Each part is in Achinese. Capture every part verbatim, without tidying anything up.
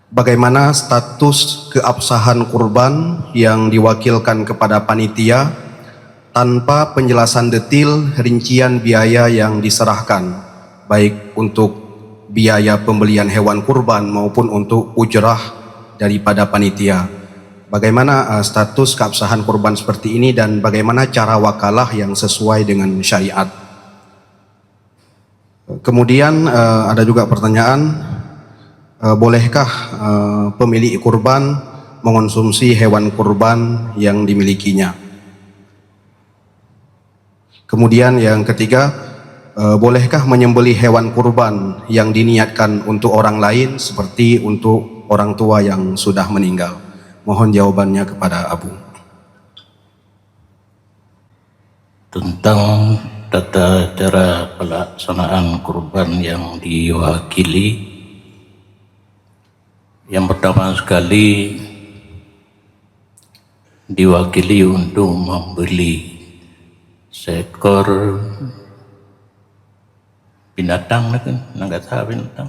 Bagaimana status keabsahan kurban yang diwakilkan kepada panitia tanpa penjelasan detil rincian biaya yang diserahkan, baik untuk biaya pembelian hewan kurban maupun untuk ujrah daripada panitia? Bagaimana, eh, status keabsahan kurban seperti ini dan bagaimana cara wakalah yang sesuai dengan syariat? Kemudian, eh, ada juga pertanyaan, eh, bolehkah, eh, pemilik kurban mengonsumsi hewan kurban yang dimilikinya? Kemudian yang ketiga, eh, bolehkah menyembelih hewan kurban yang diniatkan untuk orang lain seperti untuk orang tua yang sudah meninggal? Mohon jawabannya kepada Abu. Tentang tata cara pelaksanaan kurban yang diwakili, yang pertama sekali diwakili untuk membeli seekor binatang, kan? Nang kata binatang.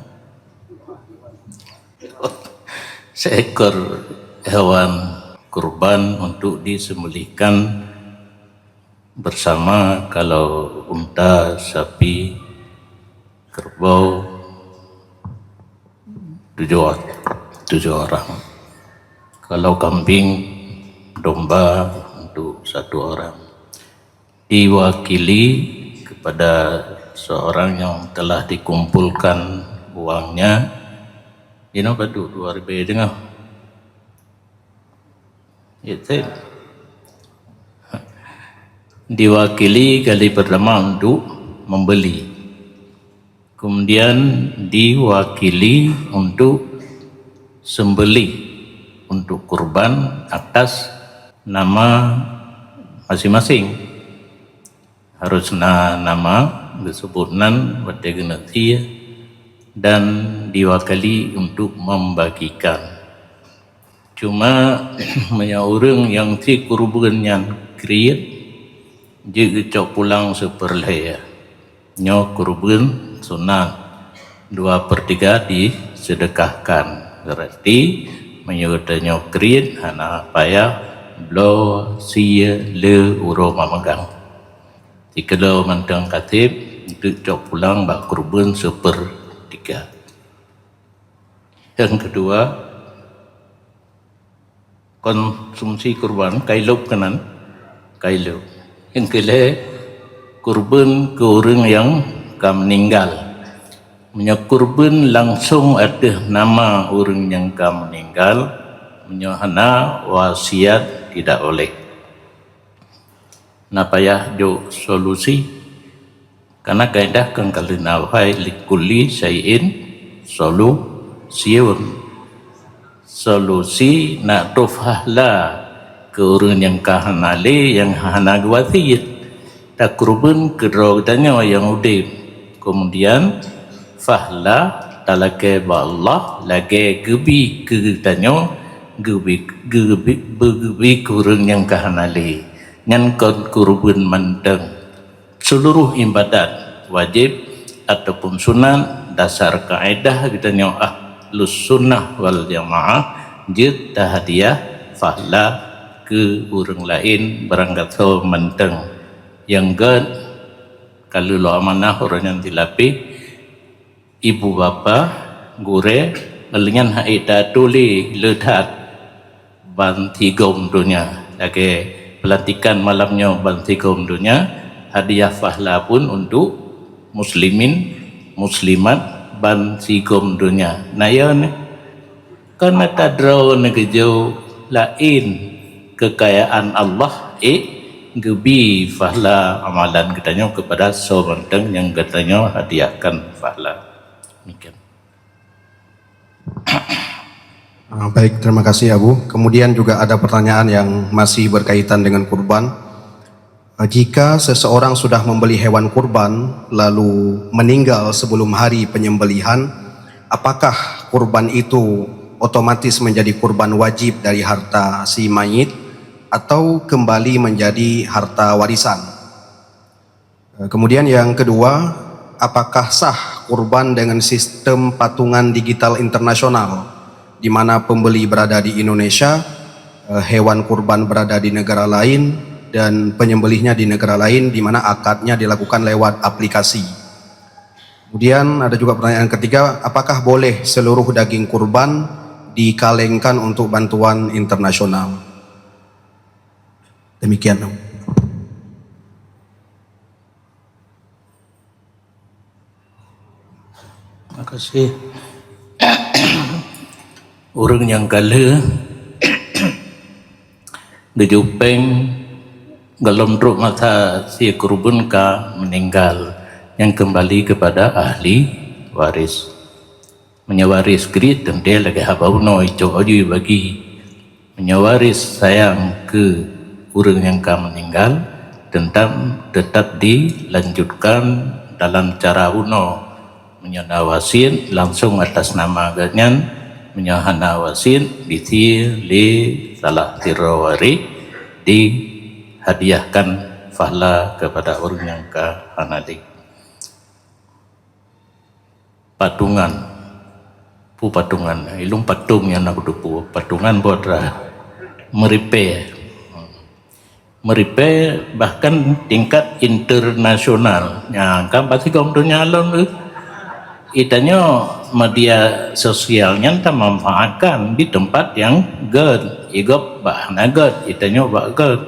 Seekor hewan kurban untuk disembelihkan bersama, kalau unta, sapi, kerbau, tujuh, tujuh orang. Kalau kambing, domba untuk satu orang. Diwakili kepada seorang yang telah dikumpulkan uangnya, inoe padub dua ribèe teungoh. Ya, diwakili kali pertama untuk membeli. Kemudian diwakili untuk sembelih, untuk kurban atas nama masing-masing. Harus na nama geusebut nan watèe geuneuk sie dan diwakili untuk membagikan. Cuma meunyoe ureuëng nyang sie kureubeuen nyan kriet, jeuet geucok pulang seupeurlhèe. Nyoe kureubeuen sunat, dua per tiga disedekahkan. Berarti meunyoe tanyoe kriet hana payah bloe, sie, le, uroe mameugang. Sikeudroe mantong ka sép, geucok pulang bak kureubeuen seupeurtiga. Nyang keudua, konsumsi kurban, kailôb keunan, kailôb. Nyang keulhèe, kurban keu ureuëng nyang ka meuninggal. Meunyoe kurban langsung ateueh nama ureuëng nyang ka meuninggal, meunyoe hana wasiat, tidak boleh. Na payah jok solusi. Karena kaidah kan ka lheueh na wahai, "Likulli syai'in solusyun." Solusi na troh fahla keu ureuëng nyang ka hana lé, nyang hana geuwasiet. Takurban keu droe geutanyoe nyang udép. Kemudian fahla talakée bak Allah lagée geubi keu geutanyoe, geubi, geubi, beugeubi keu ureuëng nyang ka hana lé. Nyan kon kureubeuen mantong. Seuluruh iébadat wajéb ataupun sunat dasar kaédah geutanyoe Ahlus Sunnah wal Jamaah jeuet tahadiah fahla keu ureuëng laén barangkasoe mantong. Nyang gét ka lheueh lôn amanah uroe nyan silapéh, ibu bapa, gurée, ngon lagée nyan hana tatuléh le that ban sigom donya. Lagée pelantikan malam nyoe ban sigom donya, hadiah fahla pun untuk muslimin, muslimat ban sigom donya. Na ya nyoe? Kon ata droe neugeujok laén keukayaan Allah, ék geubi fahla amalan geutanyoe keupada soe mantong nyang geutanyoe hadiahkan fahla. Demikian. Ah, baik, terima kasih, Abu. Kemudian juga ada pertanyaan yang masih berkaitan dengan kurban. Ah, jika seseorang sudah membeli hewan kurban lalu meninggal sebelum hari penyembelihan, apakah kurban itu otomatis menjadi kurban wajib dari harta si mayit atau kembali menjadi harta warisan? Eh, kemudian yang kedua, apakah sah kurban dengan sistem patungan digital internasional? di mana pembeli berada di Indonesia, eh, hewan kurban berada di negara lain, dan penyembelihnya di negara lain, di mana akadnya dilakukan lewat aplikasi. Kemudian ada juga pertanyaan ketiga, apakah boleh seluruh daging kurban dikalengkan untuk bantuan internasional? Demikian. Terima kasih. Ureuëng nyang ka lheueh geujok péng gohlom trok masa sie keureubeuen ka meuninggal, nyang keumbali keupada ahli waris. Meunyoe waris kriet teuntée lagée haba unoe icok aju bagi. Meunyoe waris sayang keu ureuëng nyang ka meuninggal, teutab, teutab dilanjutkan dalam cara unoe. Meunyoe na wasiet, langsong atas nama geuhnyan. Meunyoe hana wasiet, disie lé salah sidroe waréh, dihadiahkan pahala keupada ureuëng nyang ka hana lé. Patungan. Peue patungan? Ilong patong nyang na kuteupeu. Patungan buat rah. Meuripée. Meuripée bahkan tingkat internasional. Nyang ka basigom donya lom tu. Itanyoe media sosial nyan tamanfaatkan di tempat nyang gét. Igop bak hana gét, itanyoe bak gét.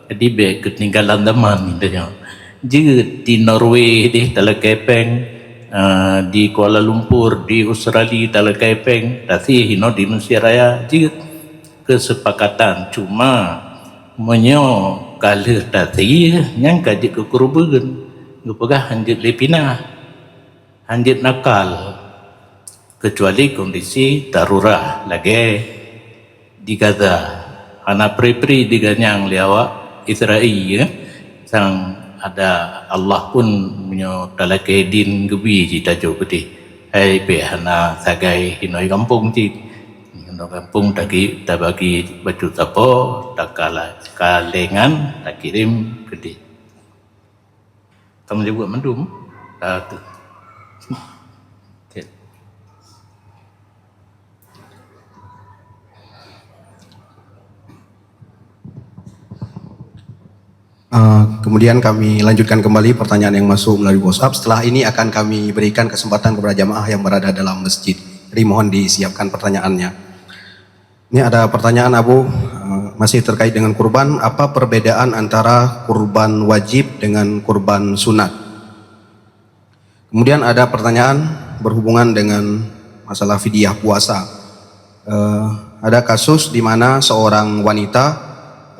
Jadi bék keutinggalan zaman itanyoe. Jeuet di Norway deh talakée péng, eh, di Kuala Lumpur, di Australia talakée péng, tapi hino di Mesir Raya jeuet. Keusepakatan, cuma meunyoe ka lheueh tasie, nyan ka jeuet keu keureubeuen, geupeugah hanjeuet lé pinah, hanjeuet nakal, keucuali kondisi darurah lagée di Gaza, hana pri-pri diganyang lé awak Israel, ya. Sang ada Allah pun meunyoe talakée din geubi jitajok keudeh. Hai pih hana sagai hinoe gampông cit. Hinoe gampông tagi tabagi bacut sapo, takala-, kalengan takirém keudeh. Kamu jaweueb mandum? Ah, tu. Okey. Ah, kemudian kami lanjutkan kembali pertanyaan yang masuk melalui WhatsApp. Setelah ini akan kami berikan kesempatan kepada jamaah yang berada dalam masjid. Jadi mohon disiapkan pertanyaannya. Ini ada pertanyaan, Abu, eh, masih terkait dengan kurban. Apa perbedaan antara kurban wajib dengan kurban sunat? Kemudian ada pertanyaan berhubungan dengan masalah fidyah puasa. Eh, ada kasus di mana seorang wanita,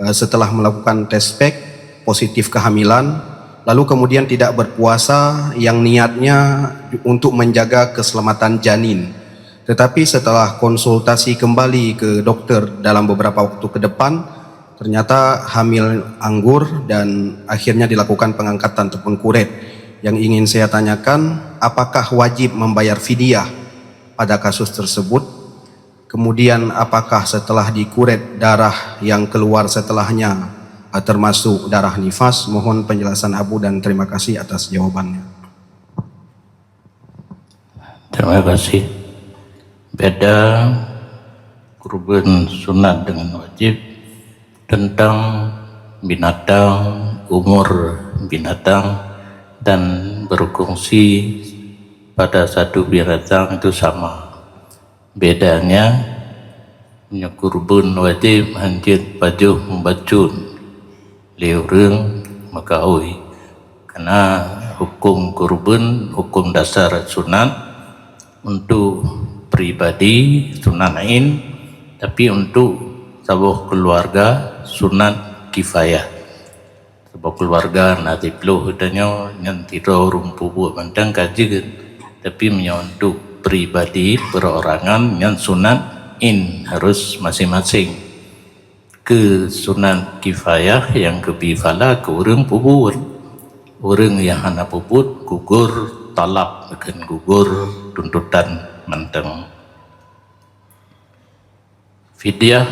eh, setelah melakukan tes pack positif kehamilan, lalu kemudian tidak berpuasa yang niatnya untuk menjaga keselamatan janin. Tetapi setelah konsultasi kembali ke dokter dalam beberapa waktu ke depan, ternyata hamil anggur dan akhirnya dilakukan pengangkatan ataupun kuret. Yang ingin saya tanyakan, apakah wajib membayar fidyah pada kasus tersebut? Kemudian, apakah setelah dikuret darah yang keluar setelahnya, eh, termasuk darah nifas? Mohon penjelasan Abu dan terima kasih atas jawabannya. Terima kasih. Beda kurban sunat dengan wajib tentang binatang, umur binatang, dan berfungsi pada satu binatang itu sama. Bedanya, meunyoe kurban wajib hanjeuet pajoh mubacut lé ureuëng meukaôi. Karena huköm kurban, huköm dasar sunat untuk pribadi sunat ain, tapi untuk saboh keluarga sunat kifayah. Saboh keluarga na siploh geutanyoe nyan sidroe ureuëng peubuet mantong ka jeuet, tapi meunyoe untuk pribadi perorangan nyan sunat ain harus masing-masing. Keu sunat kifayah nyang geubri pahala keu ureuëng peubuet. Ureuëng nyang hana peubuet gugur talab, kheun gugur tuntutan mantong. Fidyah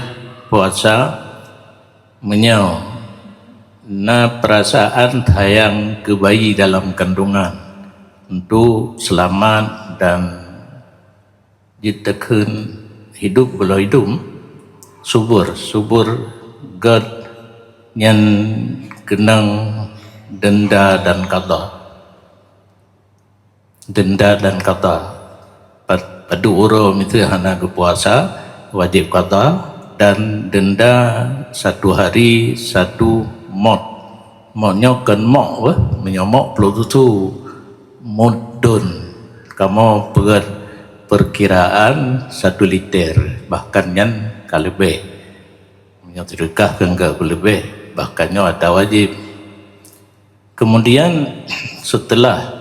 puasa, meunyoe na perasaan sayang keu bayi dalam kandungan untuk selamat dan jeuet takheun Hidup beuloh idum, subur, subur gét nyan keunong denda dan qada. Denda dan qada. Pad-, padub uroe miseue hana geupuasa, wajéb qada, dan denda satu hari satu mot. Mot nyoe kon mok beh, meunyoe mok ploh susu, mudun. Kamoe peugét peukiraan satu liter, bahkan nyan ka leubeh. Meunyoe seudeukah kon ka leubeh, bahkan nyoe ata wajéb. Kemudian, setelah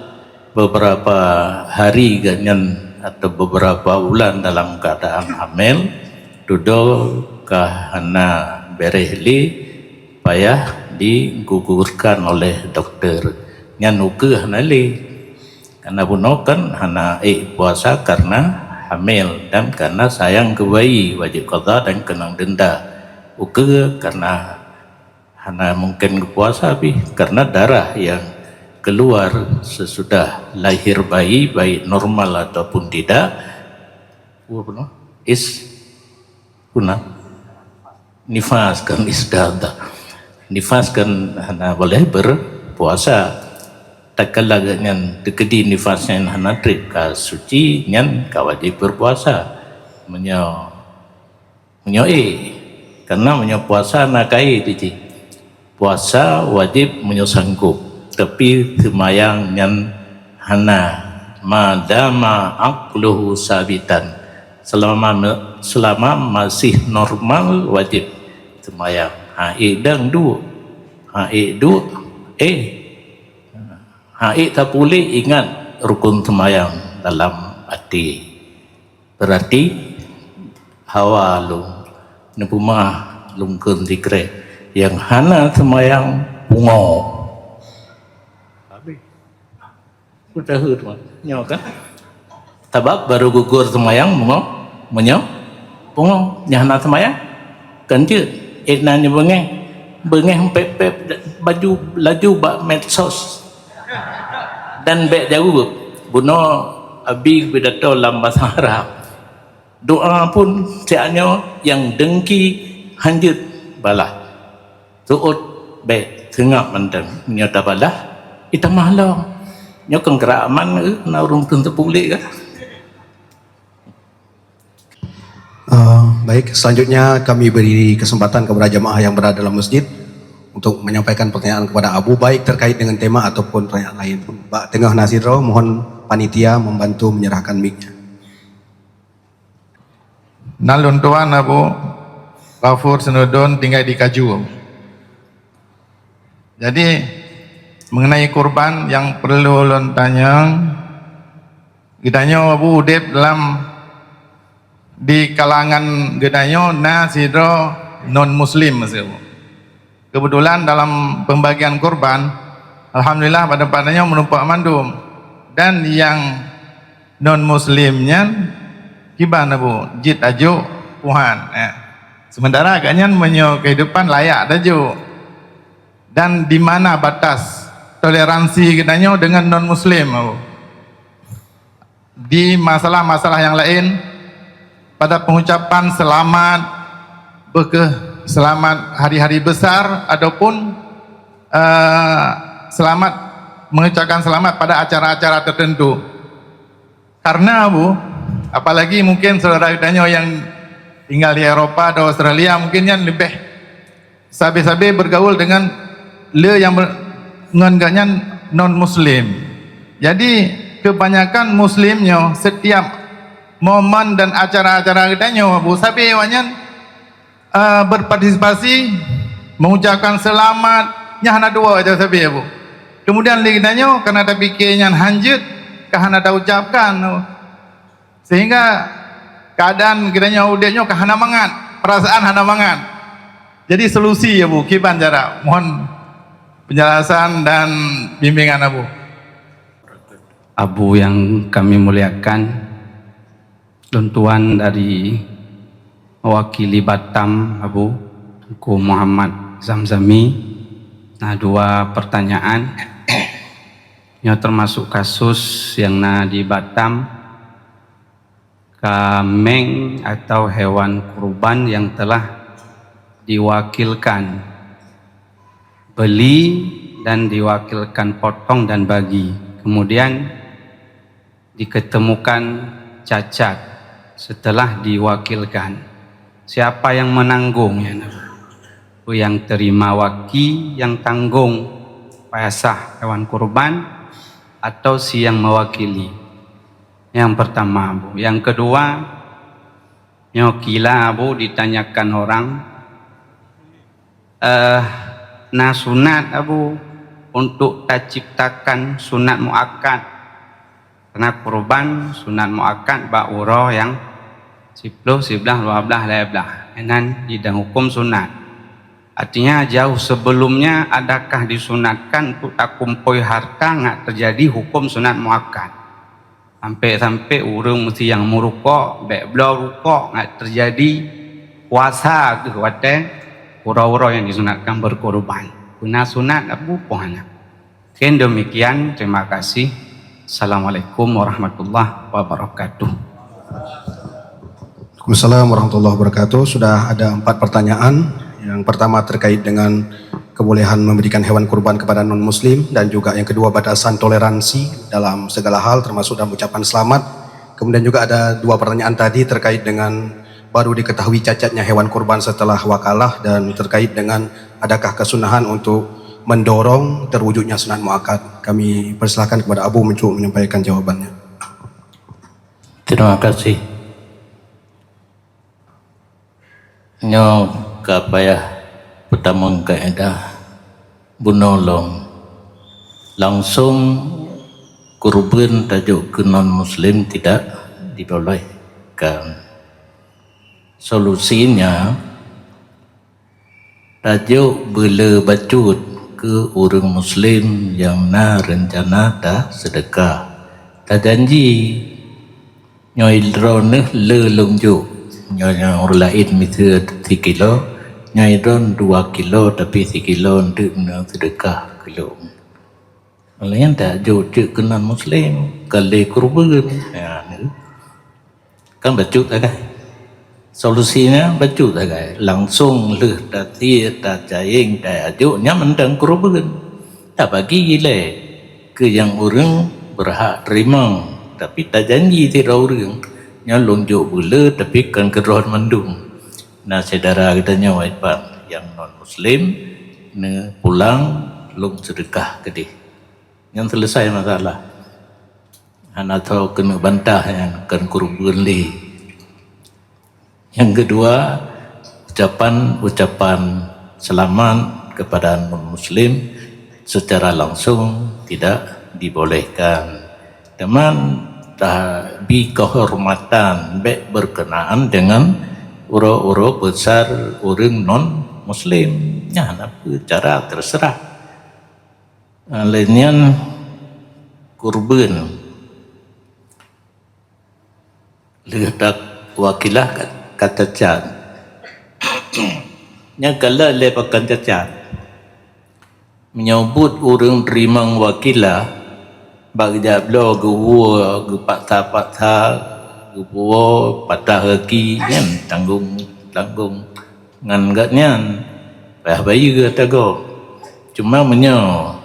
beberapa hari geuh nyan atau beberapa bulan dalam keadaan hamil, dudoe ka hana bereh lé, payah digugurkan oleh doktor. Nyan ukeue hana lé. Karena bunoe kan hana ék puasa karena hamil dan karena sayang keu bayi, wajéb qada dan keunong denda. Ukeue karena hana mungkin geupuasa pih karena darah yang keluar sesudah lahir bayi, baik normal ataupun tidak, apa nama? Is, kuna? Nifas kan, istihadah. Nifas kan hana boleh berpuasa. Tatkala geuh nyan teukeudi nifas nyan hana trép ka suci, nyan ka wajéb berpuasa. Meunyoe Meunyoe éh, karena meunyoe puasa na kayée di jih. Puasa wajéb meunyoe sanggob, tapi seumayang nyan hana, ma dama aqluhu sabitan. Selama me-, selama masih normal wajéb seumayang. Ha éh dang duek, ha éh duek, éh. Ha éh tapuléh ingat rukun seumayang dalam até. Berarti hawa lôn neupeumeu'ah lôn kheun sikrek nyang hana seumayang pungo. Habéh. Beutahue teuma. Nyoe kan? Sabab barô gugur seumayang pungo, meunyoe pungo nyang hana seumayang. Kan jeuet, éh na nyoe beungéh. Beungéh pép-pép baju laju bak medsos. Dan bék jaweueb, bunoe Abi geupidato lam basa Arab. Doa pun siat nyoe nyang dengki hanjeuet balah. Seuôt bék seungab mantong. Meunyoe tabalah, itamah lom. Nyoe kon geuraman, eh, na ureuëng teunteupulek kah? Eh, baik, selanjutnya kami beri kesempatan kepada jemaah yang berada dalam masjid untuk menyampaikan pertanyaan kepada Abu, baik terkait dengan tema ataupun pertanyaan lain. Bak teungoh na sidroe, mohon panitia membantu menyerahkan mic-nya. Na lôn tuan Abu Ghafur Seunudon tinggai di Kaju. Jadi, mengenai kurban yang perlu lôn tanyong, geutanyoe Abu udeb lam, di kalangan geutanyoe na sidroe non muslim, maksud Abu. Kebetulan dalam pembagian kurban, alhamdulillah pada, pada nyoe meureumpok mandum. Dan nyang non muslim nyan kiban Abu, jeuet tajok puhan, eh. Sementara agaknyan meunyoe kehidupan layak tajok. Dan di mana batas toleransi geutanyoe dengan non muslim, Abu? Di masalah-masalah yang lain, pada pengucapan selamat, beu kheueh selamat hari-hari besar ataupun, eh, selamat, mengucapkan selamat pada acara-acara tertentu. Karena, Abu, apalagi mungkin saudara geutanyoe yang tinggal di Eropa atau Australia, mungkin nyan leubeh sabe-sabe bergaul dengan le nyang ber-, ngon gobnyan non muslim. Jadi, kebanyakan muslim nyoe setiap momen dan acara-acara geutanyoe, Abu, sabe awaknyan, eh, berpartisipasi, mengucapkan selamat, nyan hana dua aja sabe, Abu. Kemudian lé geutanyoe karena tapike nyan hanjeuet, ka hana taucapkan, Abu. Sehingga keadaan geutanyoe udeb nyoe ka hana mangat, perasaan hana mangat. Jadi solusi, Abu, kiban cara? Mohon penjelasan dan bimbingan, Abu. Abu yang kami muliakan, lôn tuan dari mewakili Batam, Abu, Teungku Muhammad Zamzami, na dua pertanyaan. Nyoe termasuk kasus yang na di Batam. Tameng atau hewan kurban yang telah diwakilkan beli dan diwakilkan potong dan bagi, kemudian diketemukan cacat setelah diwakilkan. Siapa yang menanggung, ya? Yang terima waki, yang tanggung payah sah hewan kurban, atau si yang mewakili? Yang pertama, Bu. Yang kedua, nyoe kila, Bu, ditanyakan orang, eh, na sunat, Abu, untuk taciptakan sunat muakkad. Karena kurban sunat muakkad bak uroe nyang siploh, siblaih, dua blaih, lhèe blaih. Nyan jidong huköm sunat. Artinya, jauh sebelumnya adakah disunatkan untuk takumpôi harta ngat teujadi huköm sunat muakkad? Sampai-sampai ureuëng meusiang meurukok, bèk bloe rukok, ngat teujadi puasa geuh watèe uroe-uroe nyang disunatkan berkurban. Peue na sunat, Abu, peue hana? Mungkin demikian, terima kasih. Assalamualaikum warahmatullahi wabarakatuh. Waalaikumsalam warahmatullahi wabarakatuh. Sudah ada empat pertanyaan. Yang pertama terkait dengan kebolehan memberikan hewan kurban kepada non-muslim, dan juga yang kedua batasan toleransi dalam segala hal, termasuk dalam ucapan selamat. Kemudian juga ada dua pertanyaan tadi terkait dengan baru diketahui cacatnya hewan kurban setelah wakalah, dan terkait dengan adakah kesunahan untuk mendorong terwujudnya sunat muakkad. Kami persilakan kepada Abu untuk menyampaikan jawabannya. Terima kasih. Nyoe ka payah peutamong kaedah bunoe lom. Langsung kurban tajok keu non-muslim tidak dibolehkan. Solusinya, tajok beuleu bacut keu ureuëng muslim nyang na reuncana taseudeukah. Tajanji, nyoe droeneuh le lôn jok, nyoe nyang ureuëng laén miseue sikilo, nyoe droen dua kilo, tapi sikilo eunteuk meunyoe seudeukah keu lôn. Lheueh nyan tajok cit keu non-muslim, ka lé kurban. Ya, kan bacut sagai. Solusinya bacut sagai. Langsung lheueh tasie, tacayeng, tajok, nyan mantong kurban. Tabagi ilée keu nyang ureuëng berhak teurimong, tapi tajanji sidroe ureuëng, nyoe lôn jok beuleu tapi kon keu droe mandum. Na syedara geutanyoe iban nyang non muslim neupulang lôn seudeukah keudeh. Nyan seuleusai masalah. Hana tho keuneuk bantah nyan kon kurban lé. Nyang keudua, ucapan-ucapan seulamat keupada non muslim seucara langsong tidak dibolehkan. Teuma tabi keuhormatan bék beurkeunaan deungon uroe-uroe beusar ureuëng non muslim. Nyan hana peue, cara teuseurah. Lheueh nyan kurban lheueh tawakilah ka, ka cacat. Nyan kalheueh lé pakon cacat. Meunyoe buet ureuëng teurimong wakilah, bak geujak bloe geuwoe, geupaksa-paksa, geuwoe, patah gaki, nyan tanggong, tanggong ngon gobnyan, payah bayeue ata gob. Cuma meunyoe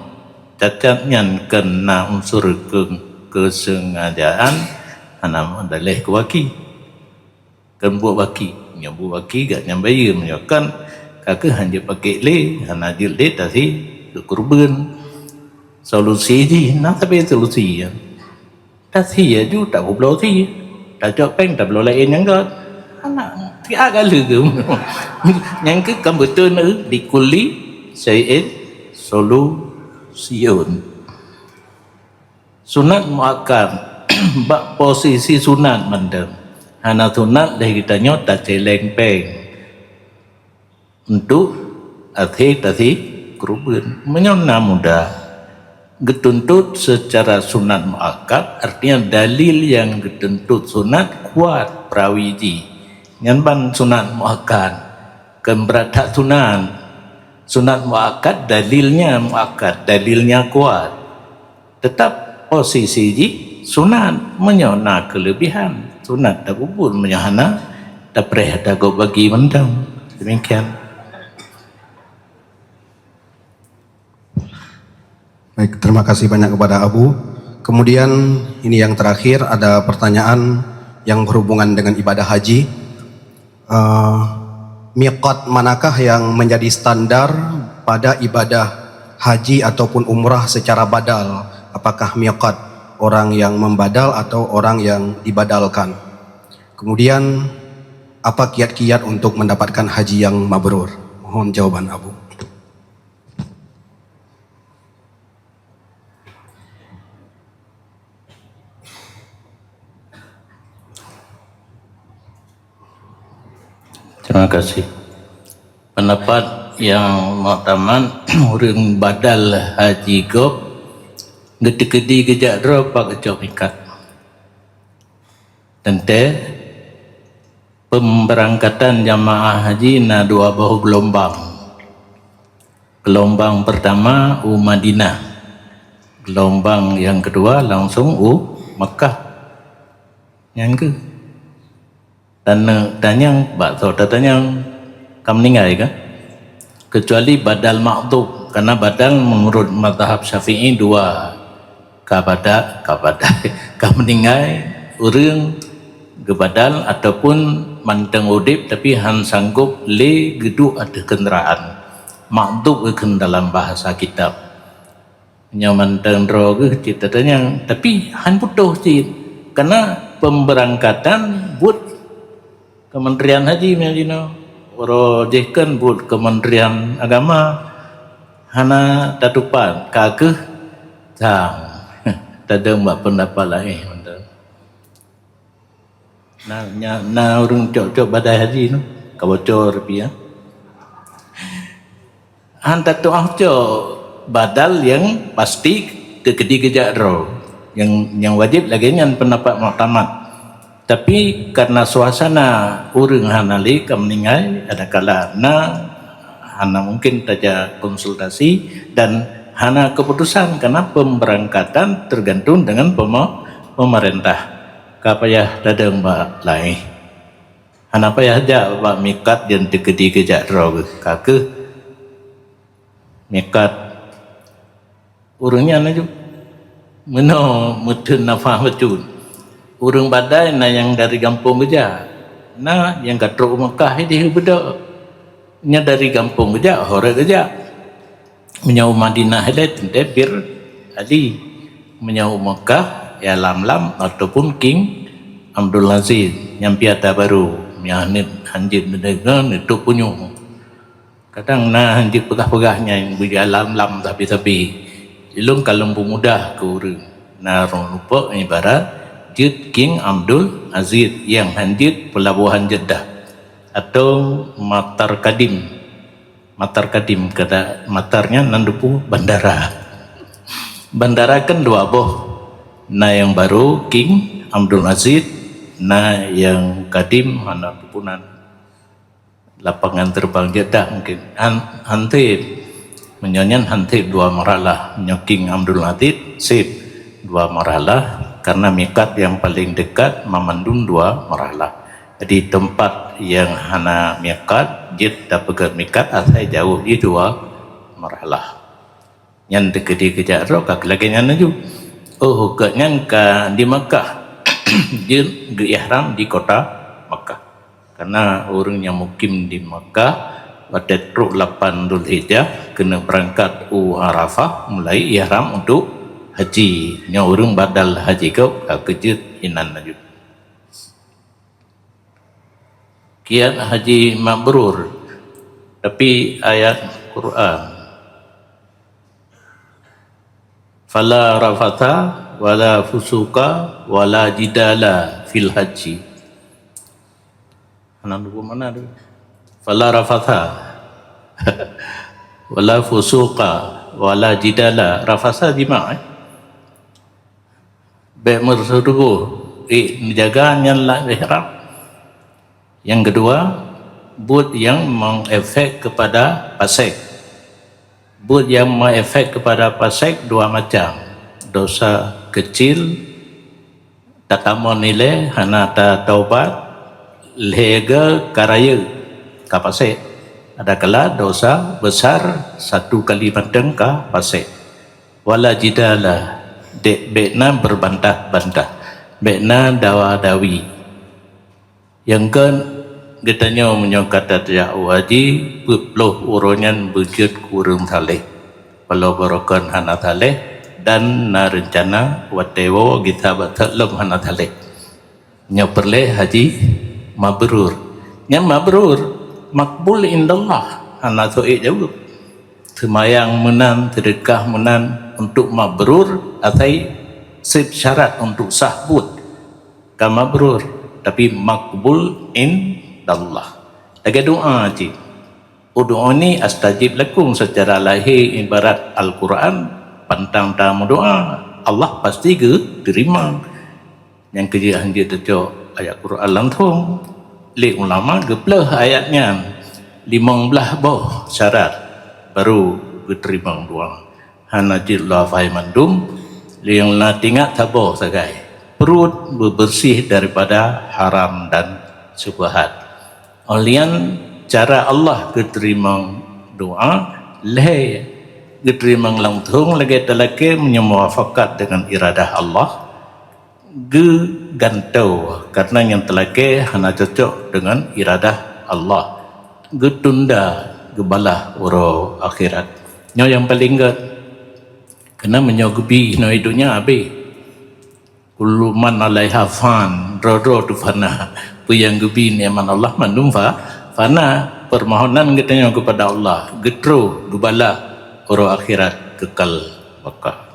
cacat nyan kon na unsur keu, keusengajaan, hana meudaléh keu waki. Kon buet waki, nyoe buet waki gobnyan bayeue, meunyoe kon ka keuh han jeuet pakék lé, hana jeuet lé tasie keu kurban. Solusi jih na sabe solusi nyan. Tasie aju tapeubloe sie, tacok péng tabloe laén nyang göt. Hana, siat galeu geuh. Nyang keuh kan beutôi na, likulli syai'in solusyun. Sunat muakkad bak posisi sunat mandum. Hana sunat lé geutanyoe tacéleng péng untuk akhé tasie kurban. Meunyoe na muda geutuntut seucara sunat muakkad, artinya dalil nyang geutuntut sunat kuat perawi jih, nyan ban sunat muakkad. Kon brat that sunat. Sunat muakkad dalilnya muakkad, dalilnya kuat. Teutap posisi jih sunat meunyoe na keuleubihan. Sunat tapeubuet, meunyoe hana, tapreh ata gob bagi mantong. Demikian. Baik, terima kasih banyak kepada Abu. Kemudian ini yang terakhir, ada pertanyaan yang berhubungan dengan ibadah haji. Eh, miqat manakah yang menjadi standar pada ibadah haji ataupun umrah secara badal? Apakah miqat orang yang membadal atau orang yang dibadalkan? Kemudian, apa kiat-kiat untuk mendapatkan haji yang mabrur? Mohon jawaban Abu. Terima kasih. Pendapat yang muktamad, ureuëng badal haji gob geuteukeudi geujak droe pat geucok mikat. Teuntée, pemberangkatan jamaah haji na dua boh geulumbang. Geulumbang pertama u Madinah. Geulumbang yang kedua langsung u Makkah. Nyan keuh. Dan, eh, tanyong, bak soe tatanyong, ka meuninggai kan? Kecuali badal makhdhuf, karena badal menurut mazhab Syafi'i dua, ka bada-, ka bada-, ka meuninggai ureuëng geubadal ataupun mantong udeb tapi han sanggob lé geuduek ateueh keundaraan. Makhdhuf geukheun dalam bahasa kitab. Nyoe mantong droe geuh cit tatanyong, tapi han putôh cit. Karena pemberangkatan buet Kementerian Haji meunyoe jinoe. Uroe jih kan buet Kementerian Agama, hana tatupat, ka keuh sang. Tadong bak pendapat laén mantong. Na, nya, na ureuëng cok-cok badai haji tu, ka bocor pih ya. Han tatu'ah cok badal yang pasti teukeudi geujak droe. Yang, yang wajib lagée nyan pendapat muktamad. Tapi karena suasana ureuëng hana lé ka meuninggai, adakala na hana mungkin tajak konsultasi dan hana keputusan karena pemberangkatan tergantung dengan pema-, pemerintah. Ka payah tadong bak laén. Hana payah jak bak mikat nyang teukeudi geujak droe geuh. Ka keuh mikat ureuëng nyan laju. Meunoe meuteun nafah bacut. Ureuëng badai na nyang dari gampông geujak. Na nyang ka trok u Makkah idéh beudôk. Nyang dari gampông geujak, horeuet geujak. Meunyoe u Madinah ilée teuntée Bir Ali. Meunyoe u Makkah, ya Lamlam ataupun King Abdul Aziz nyang piata barô, nyang hanjeuet neudeungoe neutup punyueng. Kadang na hanjeuet peugah-peugah nyan beuja Lamlam sabe-sabe. Ilôn ka lôn peumudah keu ureuëng. Na rhueng lupok ibarat jeuet King Abdul Aziz nyang hanjeuet Peulabohan Jeddah atau Matar Kadim. Matar Kadim, kata matar nyan nan dupu bandara. Bandara kan dua boh. Na nyang barô King Abdul Aziz, na nyang kadim hana dupu nan. Lapangan terbang Jeddah mungkin. Han, han sép. Meunyoe nyan han sép dua marhalah. Meunyoe King Abdul Aziz sép dua marhalah karena mikat yang paling dekat memandum dua marhalah. Jadi, teumpat nyang hana mikat, jeuet tapeugét mikat asai jaweueb jih dua marhalah. Nyan teukeudi geujak droe ka lagée nyan laju. Oh, gobnyan ka di Makkah, jeuet geu-ihram di kota Makkah. Karena ureuëng nyang mukim di Makkah, watée trok lapan Zulhijjah, keuneuk beurangkat u Arafah, mulai ihram untuk haji. Nyoe ureuëng badal haji gob ka keujeuet inan laju. Kiat haji mabrur, tapi ayat Quran. Fala rafatha wala fusuqa wala jidala fil haji. Hana lupa mana tu. Fala rafatha wala fusuqa wala jidala. Rafatha jimak, eh? Bék meureusuh tuboh, eh, neujaga nyan lam ihram. Nyang keudua, buet nyang mengefek kepada fasek. Buet nyang mengefek kepada fasek dua macam, dosa kecil Tatamong ilée hana tataubat, lhée goe ka rayeuk ka pasék. Adakala dosa besar satu kali mantong ka pasék. Wala jidala, dek bék na beubantah-bantah, bék na dawa-dawi. Nyang kon geutanyoe meunyoe ka tajak u haji, peuet ploh uroe nyan beujeuet keu ureuëng saleh. Walau barokon hana saleh dan na reuncana watée woe gisa bak lom hana saleh. Nyoe peureulée haji mabrur. Nyan mabrur, makbul indallah, hana soe jaweueb. Seumayang meunan, seudeukah meunan, untuk mabrur asai seb syarat untuk sah buet. Ka mabrur, tapi makbul indallah. Lagée doa cit. Ud'uni astajib lakum, secara lahé ibarat Al-Quran, pantang tameudoa, Allah pasti geuteurimong. Nyang keujeuet hanjeuet teucok ayat Quran langsung. Lé ulama geupleuh ayat nyan, limong blaih boh syarat baru geuteurimong doa. Hana jeuet lafai mandum, nyang na teuingat saboh sagai, pruet beubeureuséh daripada haram dan syubhat. Óh lheueh nyan, cara Allah geuteurimong doa, lhée geuteurimong langsung lagée talakée meunyoe muafakat deungon iradah Allah, geugantoe, karna nyang talakée hana cocok deungon iradah Allah, geutunda, geubalah uroe akhirat. Nyoe nyang paleng gét. Karna meunyoe geubi inoe donya habéh. Kullu man 'alaiha fan, droe-droe teuh fana. Peue nyang geubi nikmat Allah mandum fa-, fana. Peumohonan geutanyoe keupada Allah, geutroh, geubalah uroe akhirat keukal baka.